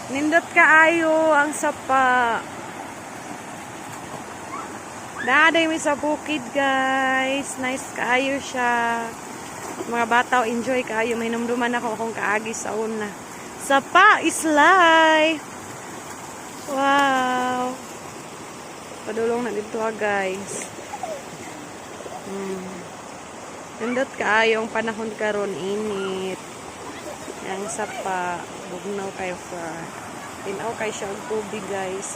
Nindot kaayo ang sapa. Naa day mi sa bukid, guys. Nice kaayo siya. Mga bata enjoy kaayo. May numduman ako akong kaagi sa una. Sapa is life. Wow. Padulong na dito ah, guys. Nindot kaayo ang panahon karon, init. Ang sapa, bugnaw kayo sa tinaw kay siya og tubig, guys.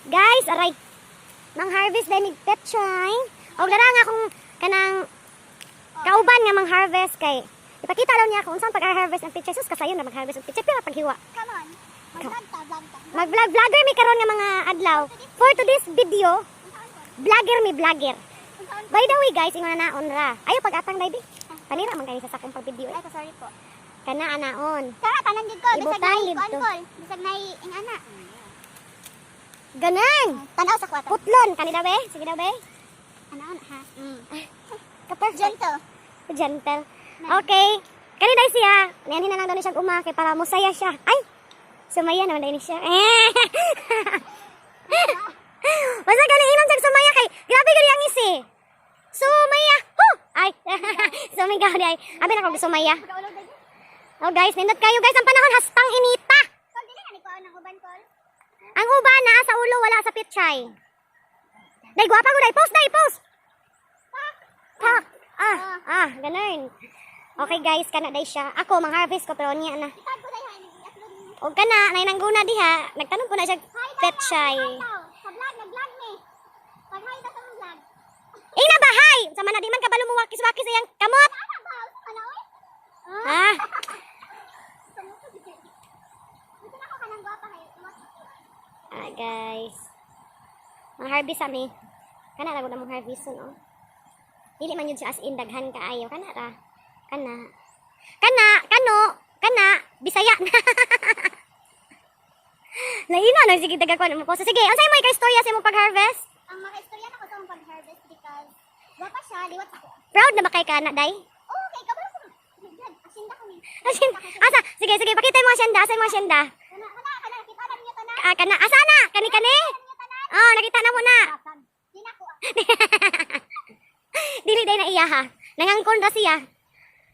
Guys, aray. Mang harvest dahil mig petchay. Og dara nga akong kanang kauban nga mang harvest kay ipakita daw niya kung unsa pag-harvest ang pechay. Sus, kasayon na mag-harvest ang pechay pero paghiwa. Come on. Mag-vlog ta, vlog ta. Mag-vlog vlogger mi karon nga mga adlaw. For today's video, vlogger mi, vlogger. By the way, guys, ingon na naon ra. Ayo pag-atang, baby. Panira man kay sa sakong pag-video. Ay, sorry po. Kana anaon. Tara, tanan gid ko. Bisag Ibutang nay dito. kuan kol. Bisag nay ing ana. Ganan. Tanaw sa kwata. Putlon kani daw be. Sige daw be. Anaon ha. Ka-perfect. Gentle. Gentle. Okay. Kani dai siya. Niyan na lang daw ni siya uma kay para mosaya siya. Ay. Sumaya naman dai ni siya. Basta gani inom siyang sumaya kay grabe gani ang isi. Sumaya. Huh! Ay. Sumigaw di ay. Abi na ko sumaya. Oh guys, nindot kayo, guys, ang panahon hastang inita. Kol, dili ka ni kuan ang uban kol. Ang uban naa sa ulo, wala sa pichay. Day gwapa ko day, post day, post. Pak. Ah, ah, ganun. Okay guys, kana day siya. Ako mang harvest ko pero niya na. Itag ko day ha, i-upload niyo. Og kana nay nangguna diha, nagtanom ko na siya petchay. Hi daw, sa vlog, nag-vlog ni. Pag hi daw sa mong vlog. Ing na bahay. Sa man na di man kabalo mo wakis-wakis iyang kamot. Ana ba? Usa man na oy. Ah, Gusto na ko kanang gwapa kayo. ah guys. Mang harvest ami. Kana ra gud among harvest, no. Dili man yun siya as in daghan kaayo kana ra. Kana. Kana, kano, kana, Bisaya na. Laina nang sige taga kuan mo ko. So, sige, unsay mo istorya sa imong pag-harvest? Ang makaistorya na ko sa akong pag-harvest because gwapa siya, liwat ako. Proud na ba kay kana day? Oh, okay, kabalo ko. Jud, asinda ko ni. Asin, asa? Sige, sige, pakita mo asyenda, asa mo asyenda? Kana, kana, kana, kita na ninyo tanan. Ah, kana, asa na? Kani kani? Oh, nakita na mo na. Di na ko. Ah. Dili day na iya ha. Nangangkon ra siya.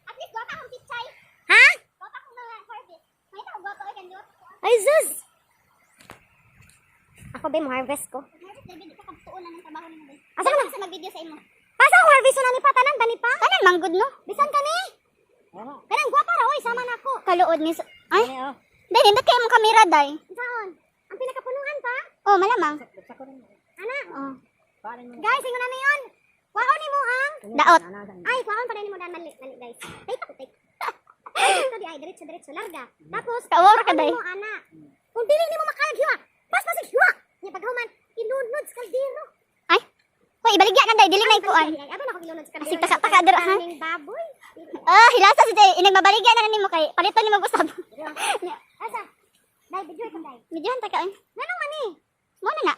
At least gwapa akong pichay. Ha? Gwapa akong mga harvest. May tao gwapa oy kan liwat ako. Ay sus. Ako ba mo harvest ko? Harvest dai di ka kagtuon na ng trabaho nimo bay. Asa ka na? Sa mag-video sa imo. Pasa ako harvest na ni pa tanan ba ni pa? Tanan manggod no. Bisan kani? Kanang gwapa ra oy, sama na ako. Kaluod ni Ay. Day nindot kay imong kamera day. Saan? Ang pinakapunuan pa? Oh, malamang. Ana. Oh. Guys, ingon na niyon. Kwaon nimo ang Daot. Ay, kwaon pa nimo dan mali, mali guys. Take ako, take. Ay, dito di ay diretso diretso larga. Tapos Kawaw ra ka kwaon day. nimo ana. Kung dili nimo makayag hiwa, pas pasig hiwa. Nya paghuman ilunod sa kaldero. Ay. Hoy, ibaligya na day dili na ikuan. Ay, abi na ko ilunod sa kaldero. Asig taka-taka dira, ha? Kaming baboy. Ah, hilasa si day. Inag mabaligya na nimo kay paliton nimo usab. Asa? Dai, video ko dai. Videohan ta ka oy. Nganong man ni? Mo na na.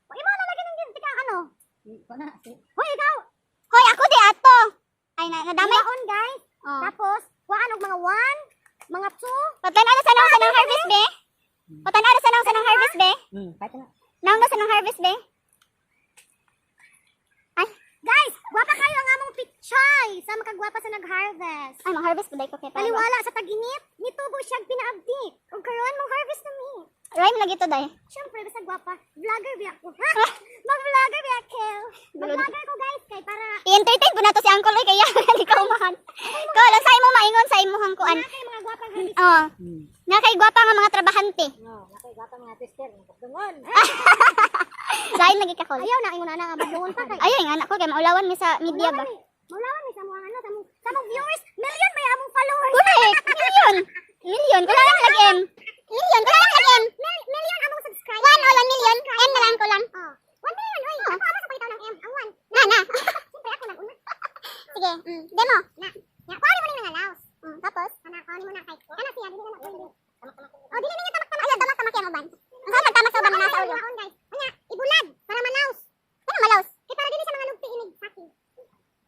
O imo na lagi nang tika ano? Hoy, ikaw. Hoy, ako di ato. Ay na nadamay. Hiwaon, guys. Oh. Tapos, kuhaan og mga 1, mga 2. Patan-aw na sa nang sa nang harvest be. Patan-aw na sa nang sa nang harvest be. Naong na sa nang harvest be. Chay! Sa makagwapa sa nag-harvest. Ay, mag-harvest ko dai ko kay para. Taliwala sa tag-init, nitubo siyang pinaabdi. Ug karon mo harvest na mi. Rhyme lagi to dai. Siyempre, basta gwapa. Vlogger biya ko. Ha? Mag-vlogger biya ko. Mag-vlogger ko, guys, kay para I-entertain po nato si Uncle oy kaya di ka umahan. Ko lang sa imo maingon sa imuhang kuan. na kay mga gwapang harvest. Oh. Nga kay gwapa nga mga trabahante. No, na kay gwapa mga tester, dungon. Lain lagi ka, Kol. Ayaw na ingon ana nga badlungon pa kay. Ayaw nga anak ko kay maulawan mi sa media ba. Maulawan ni sa mga ano, sa mong viewers, million ba among followers? Correct. Million. Million. Kulang lang lagi M. Million. Kulang lang lagi M. Million among subscribers. 1 o 1 million. M na lang kulang. Oh. 1 million oy. Ako amo sa palitaw ng M, ang 1. Na na. Siyempre ako nang una. Sige. Demo. Na. Ya, kuha mo ni mga laos. Tapos Kana kuha mo na kay. Kana siya dili na na pwede. Oh, dili na niya tamak-tamak. Ayaw tamak-tamak yang uban. Ang sa magtamak sa uban na nasa ulo. Guys. Unya, ibulad para malaos. Ano malaos? Kay para dili sa mga lugti inig saking.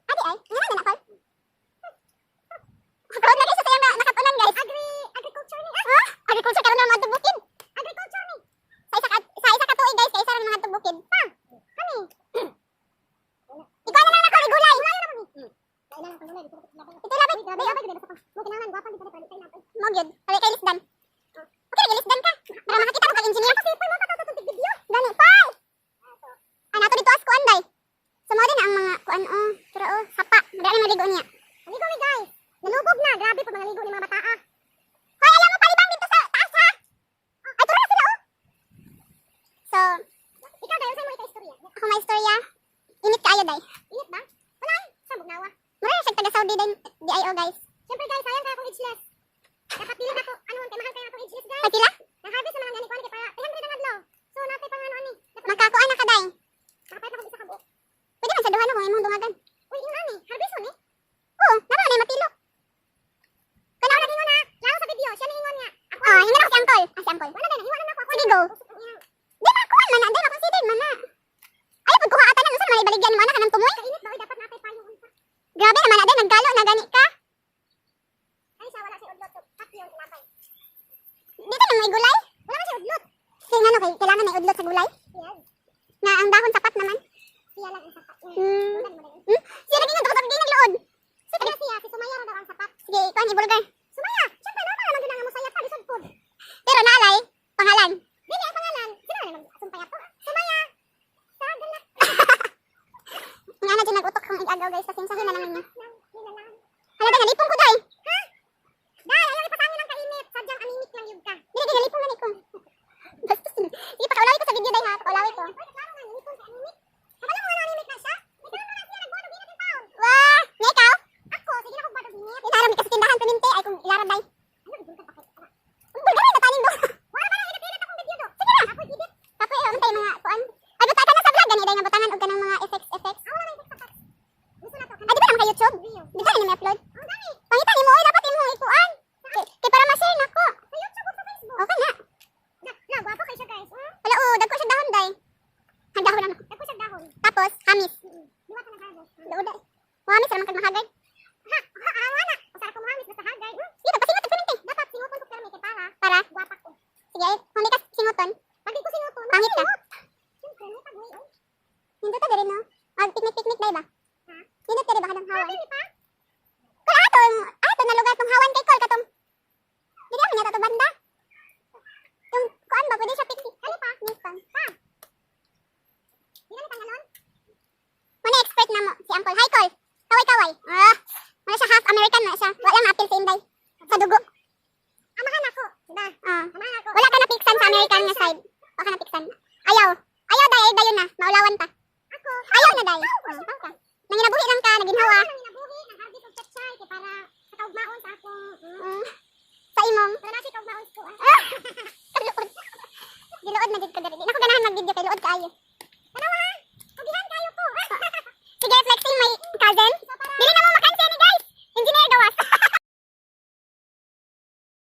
Adi ay. Nga na na Kol. Proud na kayo sa iyang nakatunan, guys. Agriculture ni. Ah, agriculture karon na mga bukid. Agriculture ni. Sa isa ka tuig, guys, kay isa ra mga bukid. Pa. Kani. Ikaw na lang na Kol, igulay. Ito labay. Grabe, grabe, grabe sa mo kinahanglan gwapa gid pa kay natin. Mo gyud. Kay kay Lisdan. Okay, lagi Lisdan ka. Para makakita ko kag engineer. Kasi pa mo pa to video. Gani, pay. Ah, nato dito as kuan day. So mo din ang mga kuan oh, tura oh, sapa. Dali maligo niya. Maligo mi, guys. Nalubog na, grabe pa mga ligo ni mga bataa. Hoy, ayaw mo palibang dito sa taas ha. Ay, tura na sila oh. So, Ikaw dayon sa mo ika-istorya. ako may istorya. Init kaayo day. Init ba? Wala ay, sa bugnawa. Mura na siya taga Saudi day DIO, guys. Siyempre guys, sayang kay akong ageless. Dapat dili na ko ano kay mahal kay akong ageless, guys. Ay pila? Nang-harvest sa mga gani kuan kay para 300 ang adlaw. So natay pang ano ani. Dapat Makakuan na ka day. makapait na kog isa ka buok. Pwede man sa duha no kung imong dungagan. Uy, ingon ani, harvest ni. Oo, napa na matilo. Kanaw lagi ingon ha. Lalo sa video, siya ni ingon nga. Ako Oh, hingan ako si Uncle. Ah, si Uncle. wala na iwan na ako. Sige, go. Di ba kuan man na, di ba considered man na. Ayaw pud kuha ata na unsa man ibaligyan mo ana kanang tumoy. Kainit ba oy, dapat natay payong unsa. Grabe naman na day naggalo na gani ka. Ay siya wala siya udlot. So, patyon labay. Dito na may gulay. Wala man siya udlot. Sige nga no kay kailangan may udlot sa gulay. Yes. Na ang dahon sapat naman. Siya lang ang sapat. Hmm. Wala mo dayon. Siya lagi nga tukod sa nagluod. Sige siya, si Sumaya ra daw ang sapat. Sige, kuan ibulgar. Sumaya, syempre normal naman gyud ang musaya pa lisod pod. Pero naalay pangalan. Dili ang pangalan. Sino na magsumpay ato? Sumaya. Sa galak. Nga na dyan nag-utok kong igagaw, guys, pasensyahin na lang ninyo. Nang nilalang. Hala day, nalipong ko day. Ha? Dai, ayaw ipasangin ang kainit. Sadyang anemic lang yun ka. Dili day nalipong gani ko. Bastos. Sige, pakaulawi ko sa video day ha, pakaulawi ko. Uy, klaro nga nalipong kay anemic. Kabalo mo nga anemic na siya? Ikaw na siya nagbuhat og init taon. Wah, nga ikaw? Ako, sige na kog buhat og init. Inaram ka sa tindahan paminti ay kung ilarad day. Ano ibulgar pa kay? Bulgar na tanin do. Wala ba nang edit akong video do? Sige ra. Ako edit. Kapoy eh, untay mga kuan. Ay buta ka na sa vlog gani day nga butangan og kanang mga effects effects. Ah, wala na effects effects. Gusto na to. Ay di ba naman kay YouTube? Video. Di ba na may upload? Oh, gani. Pangita nimo oy, dapat imong ikuan. Kay para ma-share nako. Sa YouTube ug sa Facebook. Okay na. Na, na gwapo kay siya, guys. Hmm? Wala oh, dagko siya dahon day. Ang dahon ano. Dagko siya dahon. Tapos hamis. Liwat na nag-harvest. Luod ay. Muhamis ra man kag mahagay. Ha, ha, awa na. Usara ko muhamis basta hagay. Sige, pagpasingot og paminti. Dapat singuton ko permi kay para Para gwapa ko. Sige, ay, kung di ka singuton, Pag di ko singuton, pangit ka. Siyempre, may pag-way oy. Nindot ta diri no. Mag picnic picnic day ba? Ha? Nindot diri ba kanang hawan? Dili pa. Kol ato, ato na lugar tong hawan kay Kol katong. Dili man yata to banda. Yung kuan ba pwede siya picnic? Kani pa? Nipan. Pa. Di na ni pangalon? Muna expert na mo si Uncle. Hi Kol. Kaway kaway. Ah, wala siya, half American na siya. Wala maapil sa Inday. Sa dugo. Amahan ako, diba? Ah. Amahan ako. Wala ka napiksan sa American nga side. Wala ka napiksan. Ayaw. Ayaw day, ay dayon na. Maulawan ta. Ako. Ayaw na day. Oh, tao ka. Nanginabuhi lang ka, naginhawa. Ako nang inabuhi, nang-harvest og pechay kay para sa kaugmaon sa akong Sa imong. Para na siya kaugmaon sa ko. Ah! Kaluod. Giluod na jud ko diri. Di na ko ganahan mag-video kay luod kaayo.